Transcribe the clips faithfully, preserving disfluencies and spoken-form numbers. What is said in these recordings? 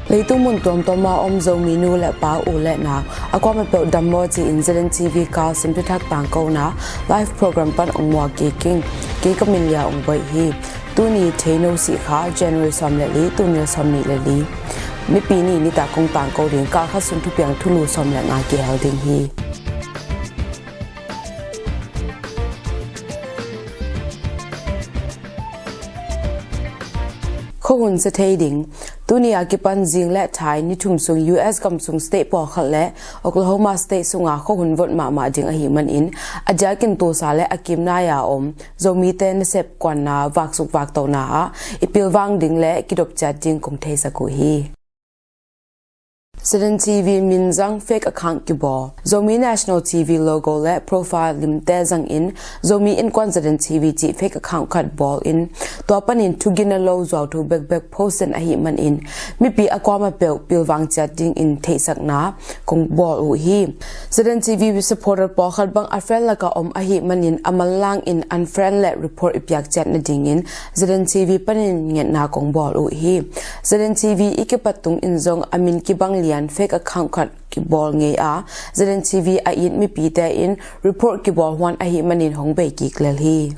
Leitung mun tuamtuam a om Zomi nu le pa, u le nau, a kuamah peuh dam maw ci-in Z N T V Carlson thuthak tangkona live program pan ong muak kik ing. Kei ka min Lia Ung Boih hi. Tuni Theino Sih kha, January sawm le li, tul nih le sawm nih le li, Nipi ni nitak kong tangko ding. Kal khat sung thupiang thulu sawm le nga kihel ding hi. Khuahun sia thei ding. Tuni a kipan zing le thai ni thum sung U S gam sung state pawlkhat le Oklahoma State sunga khuahun vot mahmah ding ahih manin, a diakin Tulsa le a kimnai a om Zomite nasep kuanna vaksuk vaktohna ah i pilvang ding le kidop ciat ding kong theisak uh hi. Z N T V min zang fake account kibawl. Zomi National T V logo le profile limte zangin Zomi Innkuan Z N T V cih fake account khat bawl in, tua panin thugina lo zuauthu bekbek post in ahih manin, mipi a kuamah peuh pilvang ciat dingin theihsakna kong bawl uh hi. Z N T V supporter pawlkhat bang a friend lakah om ahih manin, a manlang in unfriend le report i piak ciat nadingin Z N T V panin ngetna kong bawl uh hi. Z N T V i kipat tungin zong a min kibang lian fake account khat kibawl ngei a, Z N T V a it mipite in report kibawl huan ahih manin hong bei kik lel hi.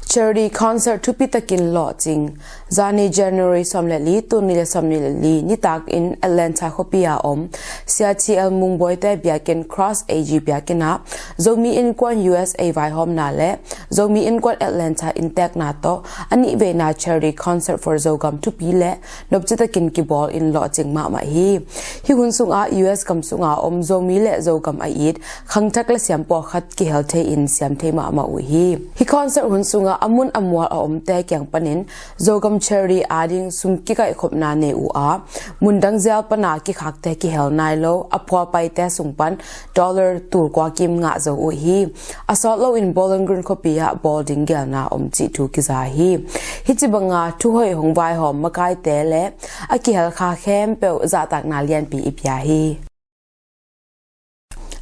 Charity concert thupi takin lawhcing. Zani January sawm le li, tul nih le sawm nih le li nitak in Atlanta khuapi a om Sia T L Mung Bawite biakinn Cross A G biakinn ah Zomi Innkuan U S A vaihawmna le Zomi Innkuan Atlanta inntekna tawh a nihveina charity concert for Zogam thupi le nopci takin kibawl in lawhcing mahmah hi. Hih hun sungah U S gam sunga om Zomi le Zogam a it khangthak lasiam pawlkhat kihel thei in siam thei mahmah uh hi. Hih concert hun sungah a mun a mual a omte kiang panin Zogam charity ading sum kikaihkhopna nei uh a, mundang zial pana kikhakte kihel nai lo a phualpaite sung pan dollar tulkua kim ngah zo uh hi. A sawt loin Bowling Green khuapi ah bawl ding gelna om cih thu kiza hi. Hih ci banga thuhoih hong vaihawm makaite le a kihelkha khempeuh zahtakna lianpi i pia hi.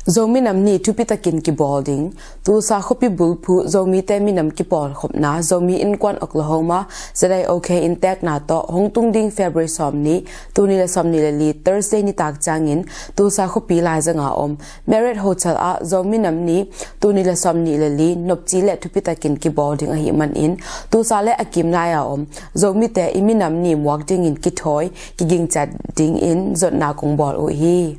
Zomi Nam Ni thupi takin kibawl ding. Tulsa khuapi bulphuh Zomite minam kipawlkhopna Zomi Innkuan Oklahoma Z I O K inntekna tawh hong tung ding February sawm nih, tul nih le sawm nih le li Thursday nitak ciangin Tulsa khuapi laizanga om Marriott Hotel ah Zomi Nam Ni tul nih le sawm nih le li nopci le thupi takin kibawl ding ahih manin, Tulsa le a kimnai a om Zomite i minam ni muak dingin kithawi kiging ciat dingin zotna kong bawl uh hi.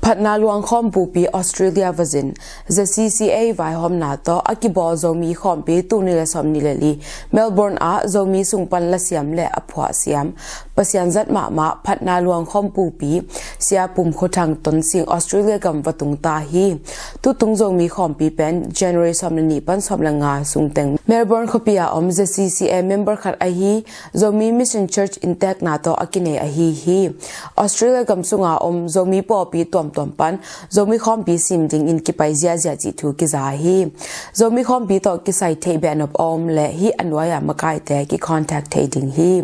Phatna luang khawm pupi Australia va zin. Z C C A vaihawmna tawh a kibawl Zomi khawmpi tul nih le sawm nih le li Melbourne ah Zomi sung pan lasiam le a phuah siam, Pasian zat mahmah Phatna luang khawm pupi Sia Pum Khua Thang Tonsing Australia gam va tung ta hi. Tutung Zomi khawmpi pen January sawm le nih pan sawm le nga sung teng Melbourne khuapi a om Z C C A member khat ahi Zomi Mission Church inntekna tawh a kinei ahi hi. Australia gam sunga om Zomi pawlpi tuamtuam pan Zomi khawmpi sim dingin kipai ziazia cih thu kiza hi. Zomi khawmpi tawh kisai theih behnop a om le hih a nuai-a makaite kicontact thei ding hi.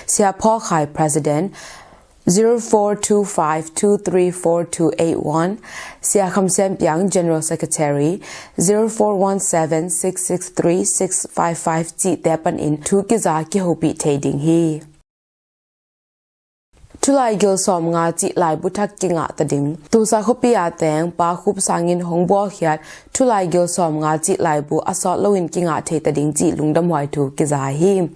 Sia Paul Khai, President, zero four two five two three four two eight one, Sia Kham Sian Piang, General Secretary, zero four one seven six six three six five five cihte panin thu kiza kihopih thei ding hi. Thulaigil sawmnga cih laibu thak kingah ta ding. Tulsa khuapi a teng Pa Khup Sang in hong bawlkhiat Thulaigil sawmnga cih laibu a sawt loin kingah thei ta ding cih lungdamhuai thu kiza hi.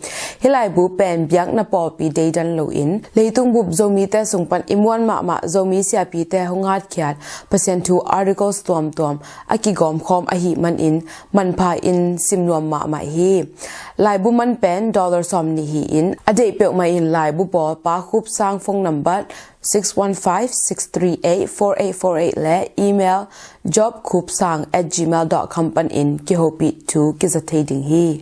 Hih laibu pen biakna pawlpi deidan loin leitung bup Zomite sung pan i muan mahmah Zomi siapite hong hatkhiat Pasian thu articles tuamtuam a kigawmkhawm ahih manin manpha in sim nuam mahmah hi. Laibu man pen dollar sawm nih hi-in, a deih peuhmah in laibu bawl Pa Khup Sang phone number six one five six three eight four eight four eight le email jobkhupsang at gmail dot com panin kihopih thu kiza thei ding hi.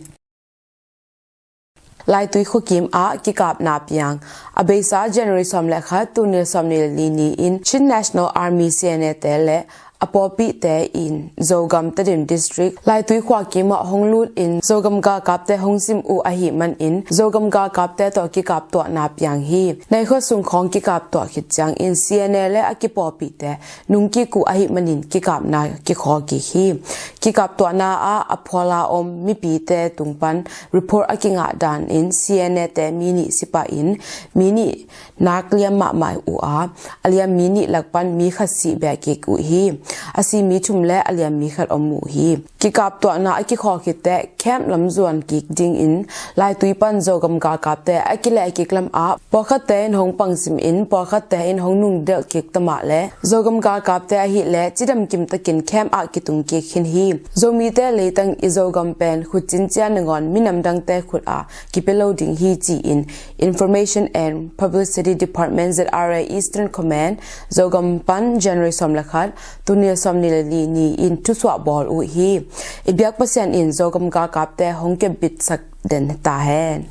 Laitui khuakim ah kikapna piang. A beisa January sawm le khat, tul nih le sawm nih le li ni-in Chin National Army, C N A te le a pawlpihte in Zogam Tedim District Laitui khua kimah hong lut in Zogam galkapte hong sim uh ahih manin Zogam galkapte tawh kikaptuahna piang hi. Nai khua sung khawng kikaptuah khit ciangin C N A le a kipawlpihte nungkik uh ahih manin kikapna kikhawl kik hi. Kikaptuahna ah a phuala om mipite tung pan report a kingah danin C N A te mi nih si pah in mi nih nak liam mahmah uh a, a liam mi nih lak pan mi khat sih beh kik uh hi. A si mi thum le a liam mi khat om uh hi. Kikaptuahna a kikhawl khit teh camp lam zuan kik dingin Laitui pan Zogam galkapte a kileh kik lam ah pawlkhatte in hong pangsim in pawlkhatte in hong nungdelh kik tamah le Zogam galkapte ahih leh cidam kimtakin camp ah kitung kik khin hi. Zomite leitang i Zogam pen khut cincia nangawn minam dangte khut ah kipia lo ding hi ci-in Information and Publicity Department, Z R A Eastern Command, Zogam pan January sawm le khat, tul nih le sawm nih le li ni-in thusuah bawl uh hi. I biak Pasian in Zogam galkapte hong kepbitsak den ta hen.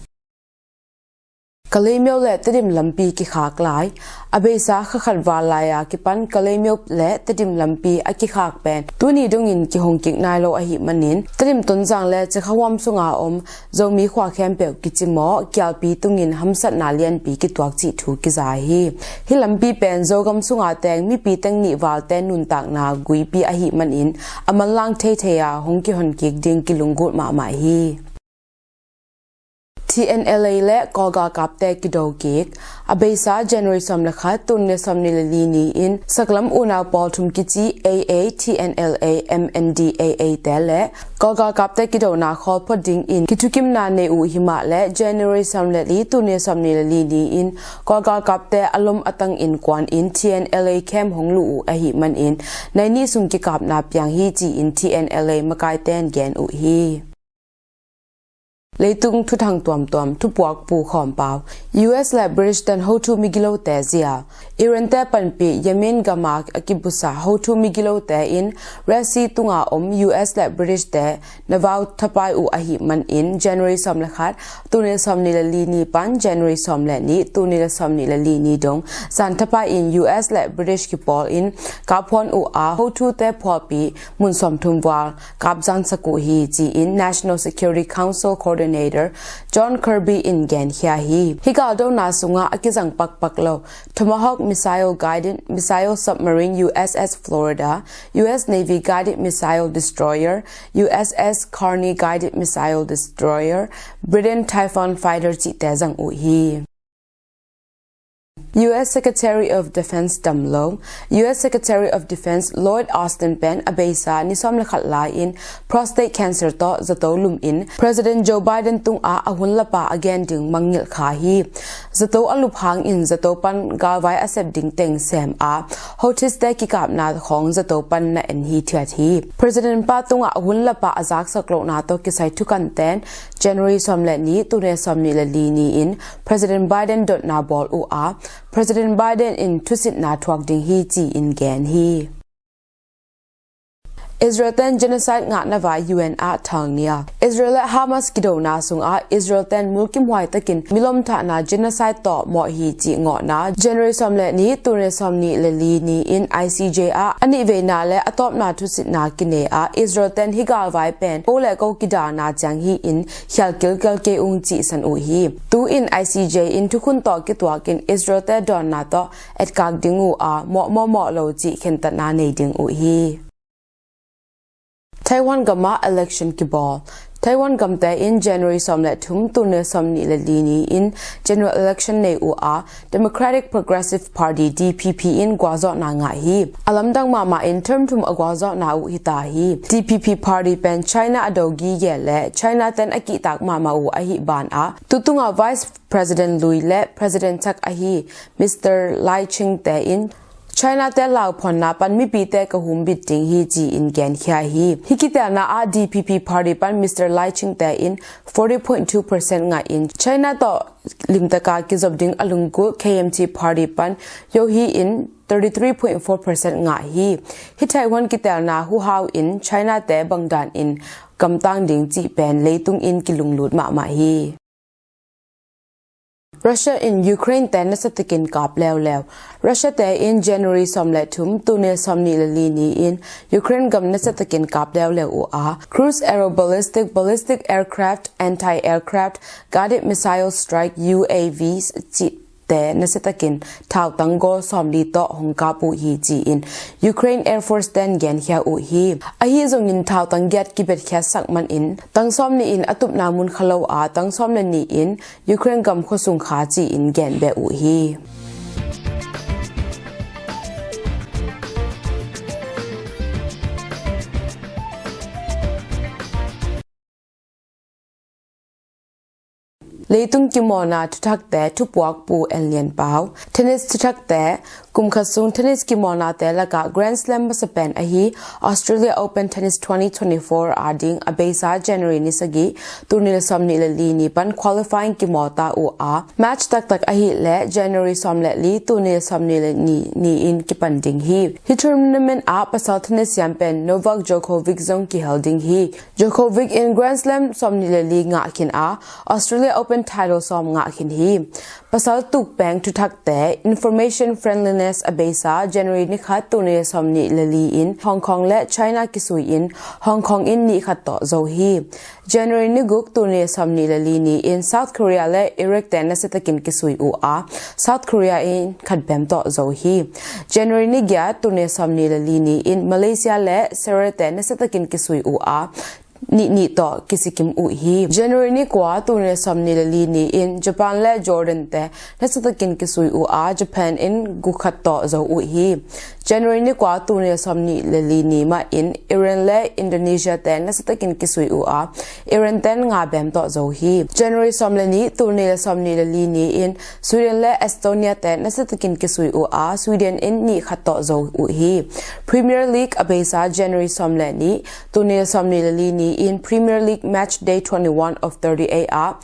Kalaymyo le Tedim lampi kikhak lai. A beisa kha khat val lai-a kipan Kalaymyo le Tedim lampi a kikhak pen tuni dongin kihong kik nai lo ahih manin Tedim Tonzang le Cikhahuam sunga om Zomi khua khempeuh kicimawh kialpi tungin hamsatna lianpi kituak cih thu kiza hi. Hih lampi pen Zogam sunga teng mipi teng nih valte nuntakna guipi ahih manin a manlang theithei a hong kihon kik ding kilunggulh mahmah hi. T N L A le Kawl galkapte kido kik. A beisa January sawm le khat, tul nih le sawm nih le li ni-in saklam unau pawl thum kici A A, T N L A, M N D A A te le Kawl galkapte kidona khawl phot dingin kithukimna nei uh himah le January sawm le li, tul nih le sawm nih le li ni-in Kawl galkapte a lom a tang innkuan in T N L A camp hong luh uh ahih manin nai nih sung kikapna piang hi ci-in T N L A makaite in gen uh hi. Leitung thuthang tuamtuam thupuak pu khawm pau. U S le British ten hotu migilote zia. Iran te panpih Yemen gama a kibusa hotu migilote in Red Sea tunga om U S le British te na vau thapai uh ahih manin January sawm le khat, tul nih le sawm nih le li ni pan January sawm le nih, tul nih le sawm nih le li ni dong zan thapai in U S le British kipawl in kaphuan uh a, hotu te phualpi mun sawmthum val kapzansak uh hi ci-in National Security Council Coordinator John Kirby in genkhia hi. Hih galdona sungah a kizang pakpak lo Tomahawk missile guided missile submarine U S S Florida, U S Navy guided missile destroyer, U S S Carney guided missile destroyer, Britain Typhoon fighter cihte zang uh hi. U S Secretary of Defense damlo. U S Secretary of Defense Lloyd Austin pen a beisa ni sawm le khat lai-in prostate cancer tawh zato lum in President Joe Biden tungah a hun lapa a gen ding mangngilh kha hi. Zato a lup hangin zato pan galvai a sep ding teng sem a, Houthis te kikapna khawng zato pan na en hithiat hi. President pa tungah a hun lapa a zaksak lohna tawh kisai thukan ten January sawm le nih, tul nih le sawm nih le li ni-in President Biden dotna bawl uh a, President Biden in thusitna thuak ding hi ci-in gen hi. Israel ten genocide ngahna vai U N ah thalnia. Israel le Hamas kidona sungah Israel ten mulkimhuai takin milom thahna genocide tawh mawh hi cih ngawhna January sawm le nih, tul nih le sawm nih le li ni-in I C J ah a nih veina le a tawpna thusitna kinei ah Israel ten hih galvai pen ko le ko kidalna ciang hi-in khial kilkel kei ung cihsan uh hi. Tu-in I C J in thukhun tawh kituakin Israel te dawnna tawh etkak ding uh a, mawhmawh mawh lo cih khentatna nei ding uh hi. Taiwan gamah election kibawl. Taiwan gamte in January sawm le thum, tul nih le sawm nih le li ni-in general election nei uh a, Democratic Progressive Party, D P P, in gualzawhna ngah hi. A lamdang mahmah in term thum a gualzawhna uh hita hi. D P P party pen China a do gige le China ten a kihtak mahmah uh ahi banah, tutunga Vice President lui le President thak ahi Mister Lai Ching-te in China te lauphuanna pan mipite ka humbit ding hi ci-in genkhia hi. Hih kitelna ah D P P party pan Mister Lai Ching-te in forty point two percent ngah in China tawh limtaka kizop ding a lunggulh K M T party pan Yohe in thirty three point four percent ngah hi. Hih Taiwan kitelna huhau in China te bangdan in gamtang ding cih pen leitung in kilunglut mahmah hi. Russia in Ukraine te nasiatakin kap leuleu. Russia te in January sawm le thum, tul nih le sawmnih le li ni-in Ukraine gam nasiatakin kap leuleu uh a, cruise aeroballistic, ballistic aircraft, anti-aircraft, guided missile strike, U A Vs, cihte nasiatakin thautang gawl sawmli tawh hong kap uh hi, ci-in Ukraine Air Force ten genkhia uh hi. Ahi zongin thautang giat kibetkhiatsak manin tang sawmnih in a tupna mun kha lo a, tang sawm le nih in Ukraine gam khuasung kha, ci-in gen beh uh hi. Leitung kimawlna thuthakte thupuak Pu En Lian Pau. Tennis thuthakte. Kum khat sung tennis kimawlnate lakah Grand Slam masa pen ahi Australia Open Tennis twenty twenty-four ading a beisa January ni sagih, tul nih le sawmnih le li ni pan qualifying kimawl ta uh a, match taktak ahih leh January sawm le li, tul nih le sawmnih le li ni-in kipan ding hi. Hih tournament ah pasal tennis siam pen Novak Djokovic zong kihel ding hi. Djokovic in Grand Slam sawmnih le li ngah khin a, Australia Open title sawm ngah khin hi. Pasal tukpeng thuthakte. Information friendliness a beisa January ni khat, tul nih le sawmnih le li in Hong Kong le China kisui in Hong Kong in nih khat tawh zo hi. January ni guk, tul nih le sawmnih le li ni-in South Korea le Iraq te nasiatakin kisui uh a, South Korea in khat bem tawh zo hi. January ni giat, tul nih le sawmnih le li ni-in Malaysia le Syria te nasiatakin kisui uh a, nih nih tawh kisikim uh hi. January ni kua, tul nih le sawmnih le li ni-in Japan le Jordan te nasiatakin kisui uh a, Japan in guk khat tawh zo uh hi. January ni kua, tul nih le sawmnih le li ni mahin Iran le Indonesia te nasiatakin kisui uh a, Iran ten nga bem tawh zo hi. January sawm le nih, tul nih le sawmnih le li ni-in Sweden le Estonia te nasiatakin kisui uh a, Sweden in nih khat tawh zo uh hi. Premier League a beisa January sawm le nih, tul nih le sawmnih le li ni-in Premier League match day twenty-one of thirty-eight ah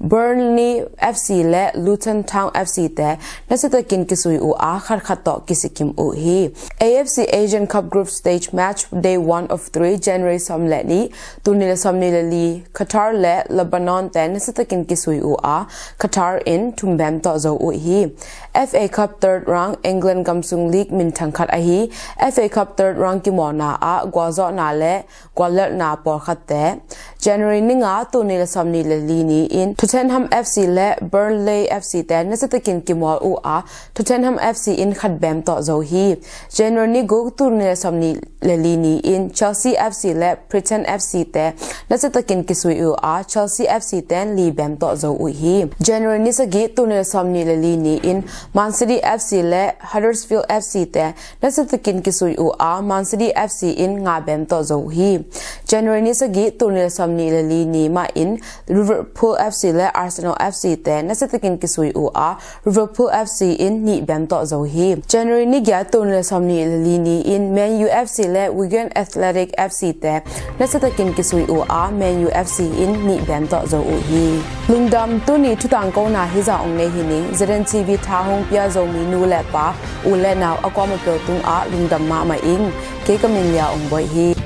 Burnley F C le Luton Town F C te nasiatakin kisui uh a, khat khat tawh kisikim uh hi. A F C Asian Cup group stage match day one of three, January sawm le nih, tul nih le sawmnih le li, Qatar le Lebanon te nasiatakin kisui uh a, Qatar in thum bem tawh zo uh hi. F A Cup third round, England gam sung league minthang khat ahi F A Cup third round kimawlna ah gualzawhna le guallelhna pawlkhatte. January ni nga, tul nih le sawmnih le li ni-in Tottenham F C le Burnley F C te nasiatakin kimawl uh a, Tottenham F C in khat bem tawh zo hi. January ni guk, tul nih le sawmnih le li ni-in Chelsea F C le Brighton F C te nasiatakin kisui uh a, Chelsea F C ten li bem tawh zo uh hi. January ni sagih, tul nih le sawmnih le li ni-in Man City F C le Huddersfield F C te nasiatakin kisui uh a, Man City F C in nga bem tawh zo uh hi. January ni sagih, tul nih le sawmnih le li ni mahin Liverpool F C le Arsenal F C te nasiatakin kisui uh a, Liverpool F C in nih bem tawh zo hi. January ni giat, tul nih le sawmnih le li ni-in Man U F C le Wigan Athletic F C te nasiatakin kisui uh a, Man U F C in nih bem tawh zo uh hi. Lungdam. Tuni thutangkona hizah hong nei hi ning. Z N T V tha hong pia Zomi nu le pa, u le nau a kuamah peuh tungah lungdam mahmah ing. Kei ka min Lia Ong Bawi hi.